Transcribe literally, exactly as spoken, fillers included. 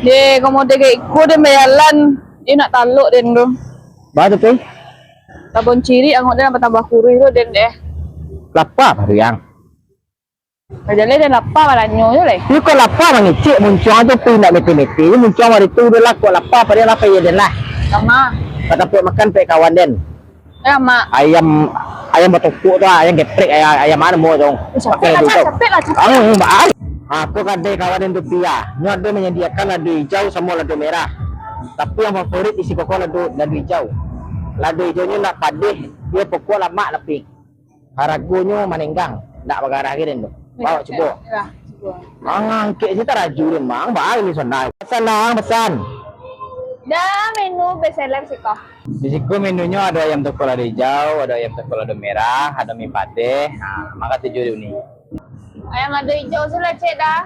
Deh, komo deh, kayak iko deh bajalan. Dia nak talok den tu. Ba tu, Pi? Tabon ciri angok den tambah kuruih tu den deh. Lapa pariang. Bajalan den lapa balanyo tu leh. Ni kok lapa mangecek muncuang tu, Pi, nak mete-mete. Ni muncuang hari tu udah lah, kok lapa pariang, lapa iya den lah. Sama. Patapuk makan pek kawan den. Ya, Mak. Ayam, ayam batokok tu, ayam geprek, ayam, ayam mana mau dong? Capek lah, Cak, capek lah, capek. Ah, ah. Aku kadai kawan itu Pia. Nyo ada menyediakan lado hijau sama lado merah. Tapi yang favorit isi koko lado, lado hijau. Lado hijau nyo nak padeh, dia pokok lamak tapi haragonyo manenggang, nak bagarah ke den tu. Bawa cubo. Ya, cubo. Ang angkek si taraju den, Mang. Baik ni senang. Pesan, Mang, pesan. Dah menu best seller siko. Di siko menunyo ado ayam toko lado hijau, ado ayam toko lado merah, ado mi padeh. Nah, maka tujuh dulu ni. Ayam lado hijau sudah cek dah.